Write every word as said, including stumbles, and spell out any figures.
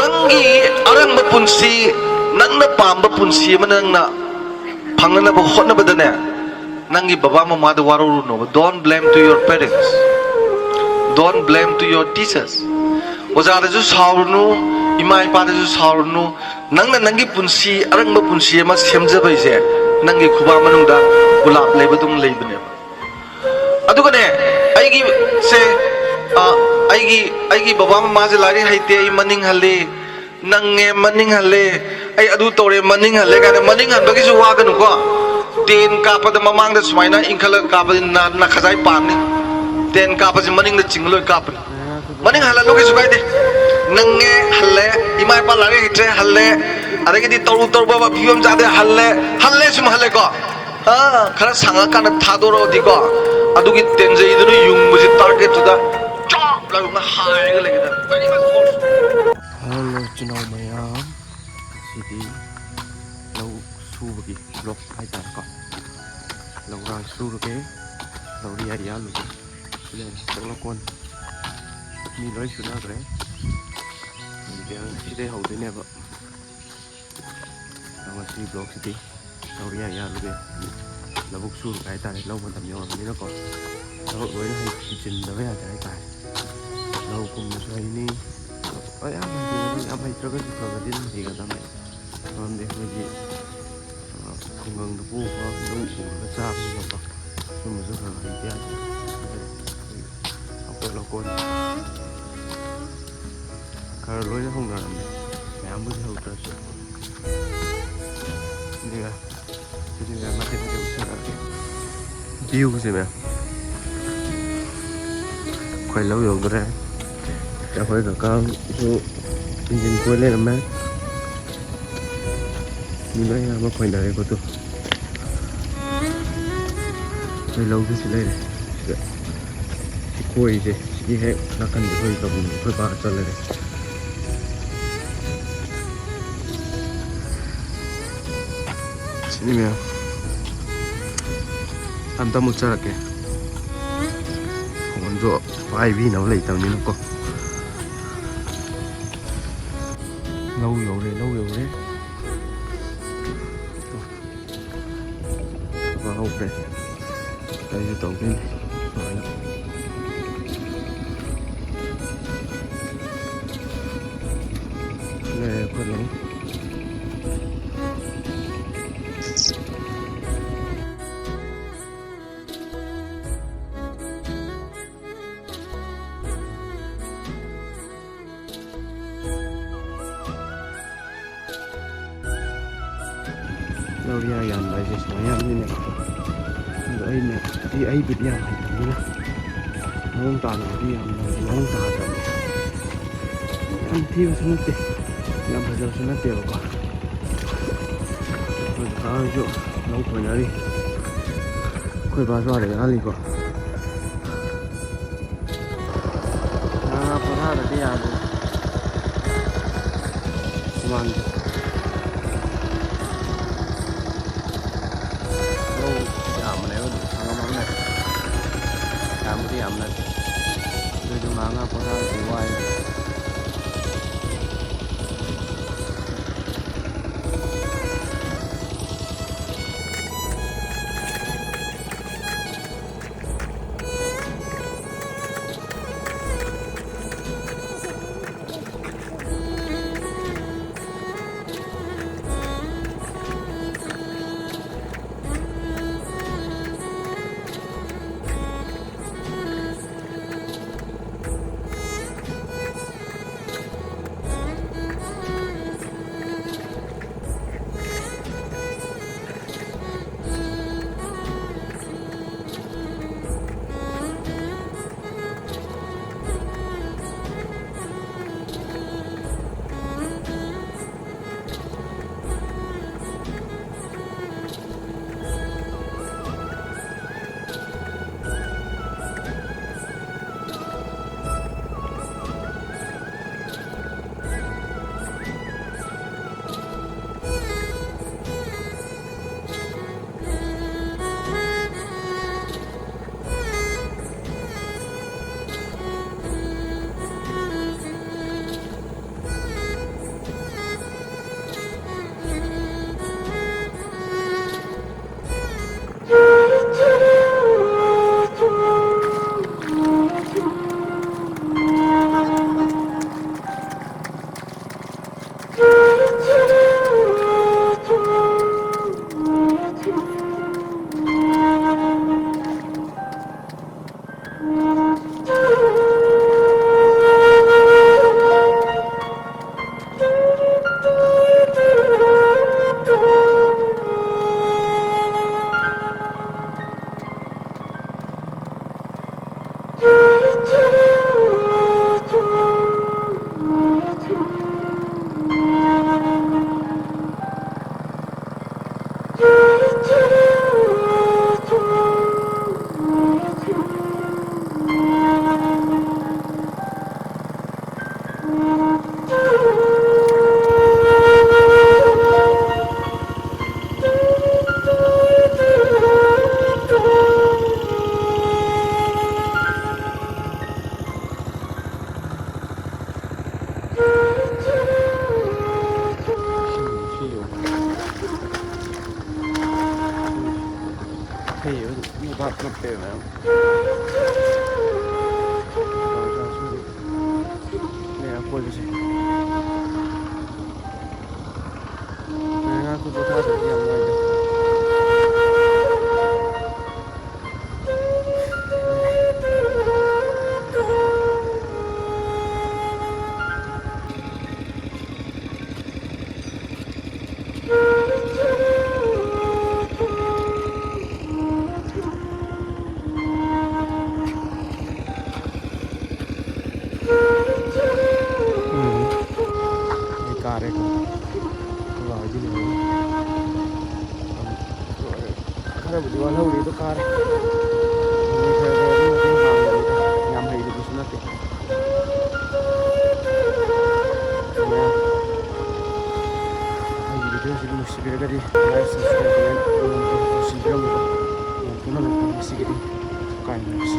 ꯅꯪꯒꯤ ꯑꯔꯪꯕ ꯄꯨꯟꯁꯤ, ꯅꯪꯅ ꯄꯥꯝꯕ ꯄꯨꯟꯁꯤ ꯑꯃ ꯅꯪꯅ ꯐꯪꯅꯅꯕ ꯍꯣꯠꯅꯕꯗꯅꯦ, ꯅꯪꯒꯤ ꯕꯕꯥ ꯃꯃꯥꯗ ꯋꯥꯔꯧꯔꯨꯅꯣꯕ. Don't blame to your parents. Don't blame to your teachers. ꯑꯣꯖꯥꯗꯁꯨ ꯁꯥꯎꯔꯨꯅꯨ, ꯏꯃꯥ ꯏꯄꯥꯗꯁꯨ ꯁꯥꯎꯔꯨꯅꯨ. ꯅꯪꯅ ꯅꯪꯒꯤ ꯄꯨꯟꯁꯤ, ꯑꯔꯪꯕ ꯄꯨꯟꯁꯤ ꯑꯃ ꯁꯦꯝꯖꯕꯩꯁꯦ ꯅꯪꯒꯤ ꯈꯨꯕꯥꯛ ꯃꯅꯨꯡꯗ ꯒꯨꯂꯥꯞ ꯂꯩꯕꯗꯧꯅ ꯂꯩꯕꯅꯦꯕ. ꯑꯗꯨꯒꯅꯦ, ꯑꯩꯒꯤ ꯁꯦ, ꯑ, ꯑꯩꯒꯤ, ꯑꯩꯒꯤ ꯕꯕꯥ ꯃꯃꯥꯁꯦ ꯂꯥꯏꯔꯤꯛ ꯍꯩꯇꯦ, ꯑꯩ ꯃꯅꯤꯡ ꯍꯜꯂꯤ, ꯅꯪꯉꯦ ꯃꯅꯤꯡ ꯍꯜꯂꯦ, ꯑꯩ ꯑꯗꯨ ꯇꯧꯔꯦ ꯃꯅꯤꯡ ꯍꯜꯂꯦ ꯀꯥꯏꯅ ꯃꯅꯤꯡ ꯍꯟꯕꯒꯤꯁꯨ ꯋꯥꯒꯅꯨꯀꯣ. ꯇꯦꯟ ꯀꯥꯞꯄꯗ ꯃꯃꯥꯡꯗ ꯁꯨꯃꯥꯏꯅ ꯏꯟꯈꯠꯂꯒ ꯀꯥꯞꯄꯗꯤ ꯅꯥ-, ꯅꯈꯖꯥꯏ ꯄꯥꯟꯅꯤ. ꯇꯦꯟ ꯀꯥꯞꯄꯁꯤ ꯃꯅꯤꯡꯗ ꯆꯤꯡꯉ ꯂꯣꯏ ꯀꯥꯞꯄꯅꯤ. ꯃꯅꯤꯡ ꯍꯜꯂꯅꯨ, ꯀꯩꯁꯨ ꯀꯥꯏꯗꯦ. ꯅꯪꯉꯦ, ꯍꯜꯂꯦ, ꯏꯃꯥ ꯏꯄꯥ ꯂꯥꯏꯔꯤꯛ ꯍꯩꯇ꯭ꯔꯦ, ꯍꯜꯂꯦ, ꯑꯗꯒꯤꯗꯤ ꯇꯧꯔꯨ ꯇꯧꯔꯨꯕ ꯐꯤꯕꯝ ꯆꯥꯗꯦ, ꯍꯜꯂꯦ, ꯍꯜꯂꯦ, ꯁꯨꯝ ꯍꯜꯂꯦꯀꯣ. ꯑꯥ, ꯈꯔ ꯁꯥꯡꯉꯀꯥꯟꯗ ꯊꯥꯗꯣꯔꯛꯑꯗꯤꯀꯣ, ꯑꯗꯨꯒꯤ ꯇꯦꯟꯖꯩꯗꯨꯅ ꯌꯨꯡꯕꯁꯤ ꯇꯥꯔꯒꯦꯠꯇꯨꯗ ꯆꯣꯞ ꯂꯥꯎꯅ ꯍꯥꯏꯔꯒ ꯂꯩꯒꯗꯕ. ꯍꯜꯂꯣ, ꯏꯆꯤꯟ ꯏꯅꯥꯎ ꯃꯌꯥꯝ, ꯉꯁꯤꯗꯤ ꯂꯧ ꯁꯨꯕꯒꯤ ꯕ꯭ꯂꯣꯛ ꯍꯥꯏꯇꯥꯔꯦꯀꯣ. ꯂꯧꯔꯥꯡ ꯁꯨꯔꯨꯒꯦ, ꯂꯧꯔꯤ ꯌꯥꯜꯂꯨꯒꯦ. ꯁꯤ ꯂꯩꯔꯦ, ꯆꯥꯛ ꯂꯧꯀꯣꯟ. ꯃꯤ ꯂꯣꯏ ꯁꯨꯅꯈ꯭ꯔꯦ. ꯍꯧꯖꯤꯛꯇꯤ ꯁꯤꯗꯩ ꯍꯧꯗꯣꯏꯅꯦꯕ. ꯑꯗꯣ ꯉꯁꯤ ꯕ꯭ꯂꯣꯛꯁꯤꯗꯤ ꯂꯧꯔꯤ ꯌꯥꯜꯂꯨꯒꯦ. ꯂꯧꯕꯨꯛ ꯁꯨꯔꯨꯒꯦ ꯍꯥꯏꯇꯥꯔꯦ, ꯂꯧ ꯃꯇꯝ ꯌꯧꯔꯕꯅꯤꯅꯀꯣ. ꯊꯕꯛ ꯂꯣꯏꯅ ꯍꯩ-, ꯍꯩꯖꯤꯟꯗꯕ ꯌꯥꯗꯦ ꯍꯥꯏꯇꯥꯔꯦ. ꯂꯧ ꯀꯨꯝꯕꯁꯨ ꯍꯩꯅꯤ. ꯌꯥꯝ ꯍꯩꯇ꯭ꯔꯒꯁꯨ, ꯌꯥꯝ ꯍꯩꯇ꯭ꯔꯒꯁꯨ ꯈꯔ ꯈꯔꯗꯤ ꯑꯗꯨꯝ ꯍꯩꯒꯗꯕꯅꯦ. ꯃꯔꯝꯗꯤ ꯑꯩꯈꯣꯏꯒꯤ, ꯑ, ꯈꯨꯡꯒꯪꯗ ꯄꯣꯛꯑꯒ ꯂꯧ ꯎꯔꯒ ꯆꯥꯕꯅꯤꯅꯀꯣ. ꯁꯨꯝꯕꯁꯨ ꯈꯔ ꯈꯔ ꯍꯩꯇ ꯌꯥꯗꯦ. ꯑꯗꯨꯅ ꯑꯩꯈꯣꯏ ꯑꯩꯈꯣꯏ ꯂꯧꯀꯣꯟ ꯈꯔ ꯂꯣꯏꯅ ꯍꯧꯅꯔꯝꯃꯦ, ꯃꯌꯥꯝꯕꯨꯗꯤ ꯍꯧꯗ꯭ꯔꯁꯨ꯫ ꯑꯗꯨꯒ ꯁꯤꯗꯤ ꯃꯌꯥꯝ ꯃꯇꯦꯛ ꯃꯇꯦꯛ ꯎꯠꯆꯔꯛꯑꯒꯦ꯫ ꯚ꯭ꯌꯨꯁꯦ ꯃꯌꯥꯝ, ꯑꯩꯈꯣꯏ ꯂꯧ ꯌꯧꯗꯣꯔꯦ꯫ ꯑꯩꯈꯣꯏ ꯀꯀꯥꯁꯨ ꯏꯟꯖꯤꯟ ꯀꯣꯏ ꯂꯩꯔꯝꯃꯦ꯫ ꯃꯤ ꯂꯣꯏ ꯑꯌꯥꯝꯕ ꯈꯣꯏꯅꯔꯦꯀꯣ꯫ ꯑꯗꯨ ꯑꯩꯈꯣꯏ ꯂꯧꯗꯨꯁꯨ ꯂꯩꯔꯦ ꯁꯤꯗ꯫ ꯁꯤ ꯈꯣꯏꯁꯦ, ꯁꯤꯒꯤ ꯍꯦꯛ ꯅꯥꯀꯟꯗ ꯑꯩꯈꯣꯏ ꯂꯧꯕꯨꯛ, ꯑꯩꯈꯣꯏ ꯕꯥ ꯆꯠꯂꯒꯦ꯫ ꯁꯤꯅꯤ ꯃꯌꯥꯝ, ꯑꯝꯇ ꯃꯨꯠꯆꯔꯛꯀꯦ꯫ ꯐꯣꯟꯁꯨ ꯄꯥꯏꯕꯤꯅꯕ ꯂꯩꯇꯕꯅꯤꯅꯀꯣ꯫ ꯂꯧ ꯌꯧꯔꯦ, ꯂꯧ ꯌꯧꯔꯦ꯫ ꯊꯕꯛ ꯍꯧꯈ꯭ꯔꯦ꯫ ꯀꯔꯤꯁꯨ ꯇꯧꯗꯣꯏꯅꯤ ꯁꯨꯃꯥꯏꯅ꯫ ꯂꯩꯔꯦ ꯑꯩꯈꯣꯏ ꯂꯧ꯫ ꯂꯧꯔꯤꯌꯥ ꯌꯥꯟꯕ ꯍꯥꯏꯁꯦ ꯁꯨꯃꯥꯏꯅ ꯌꯥꯟꯗꯣꯏꯅꯦꯕꯀꯣ꯫ ꯑꯗꯣ ꯑꯩꯅ, ꯑꯩ, ꯑꯩꯕꯨꯗꯤ ꯌꯥꯝ ꯍꯩꯇꯕꯅꯤꯅ ꯃꯑꯣꯡ ꯇꯥꯅꯕꯗꯤ ꯌꯥꯝꯅ ꯃꯑꯣꯡ ꯇꯥꯗ꯭ꯔꯕꯅꯤ꯫ ꯌꯥꯝ ꯊꯤꯕꯁꯨ ꯅꯠꯇꯦ, ꯌꯥꯝ ꯐꯖꯕꯁꯨ ꯅꯠꯇꯦꯕꯀꯣ꯫ ꯑꯩꯈꯣꯏ ꯀꯀꯥ ꯍꯣꯏꯁꯨ ꯂꯧ ꯈꯣꯏꯅꯔꯤ꯫ ꯑꯩꯈꯣꯏ ꯕꯥꯁꯨ ꯑꯥꯗ ꯌꯥꯜꯂꯤꯀꯣ꯫ ꯉꯥ ꯄꯣꯊꯥꯗꯗꯤ ꯌꯥꯗꯦ꯫ ꯍꯨꯃꯥꯡꯁꯦ꯫ ꯂꯧ ꯌꯥꯝꯕꯅꯦꯕ ꯑꯗꯨꯝ ꯁꯪꯒꯝ ꯑꯃꯅꯦ꯫ ꯌꯥꯝꯕꯨꯗꯤ ꯌꯥꯝ ꯅꯠꯇꯦ꯫ ꯑꯗꯨꯏꯁꯨ ꯉꯥꯏꯍꯥꯛ ꯉꯥꯏꯍꯥꯛ ꯄꯣꯊꯥꯕꯗꯤ ꯋꯥꯏ꯫ ꯃꯌꯥꯝ꯫ ꯃꯌꯥꯝ ꯀꯣꯏꯕꯁꯦ꯫ ꯉꯥꯏꯍꯥꯛ ꯄꯣꯊꯥꯗ꯭ꯔꯗꯤ ꯌꯥꯝ ꯅꯨꯡꯉꯥꯏꯇꯦ꯫ ꯎꯝ꯫ ꯑꯩ ꯀꯥꯔꯦꯀꯣ꯫ ꯑꯩꯈꯣꯏ ꯕꯥ ꯍꯣꯏꯗꯤ ꯂꯩꯍꯧꯔꯤ꯫ ꯈꯔꯕꯨꯗꯤ ꯋꯥꯠꯍꯧꯔꯤ ꯑꯗꯣ ꯀꯥꯔꯦ꯫ ꯈꯔ ꯈꯔ ꯑꯗꯨꯝ ꯃꯇꯦꯡ ꯄꯥꯡꯕꯅꯤꯗ꯫ ꯌꯥꯝ ꯍꯩꯔꯨꯕꯁꯨ ꯅꯠꯇꯦ꯫ ꯑꯩꯒꯤ ꯚꯤꯗꯤꯑꯣꯁꯤ ꯅꯨꯡꯁꯤꯕꯤꯔꯒꯗꯤ like, subscribe, comment ꯇꯧꯁꯤꯟꯕꯤꯔꯝꯃꯨꯀꯣ꯫ ꯌꯥꯝ ꯊꯨꯅ ꯉꯁꯤꯒꯤꯗꯤ ꯀꯥꯏꯅꯔꯁꯤ꯫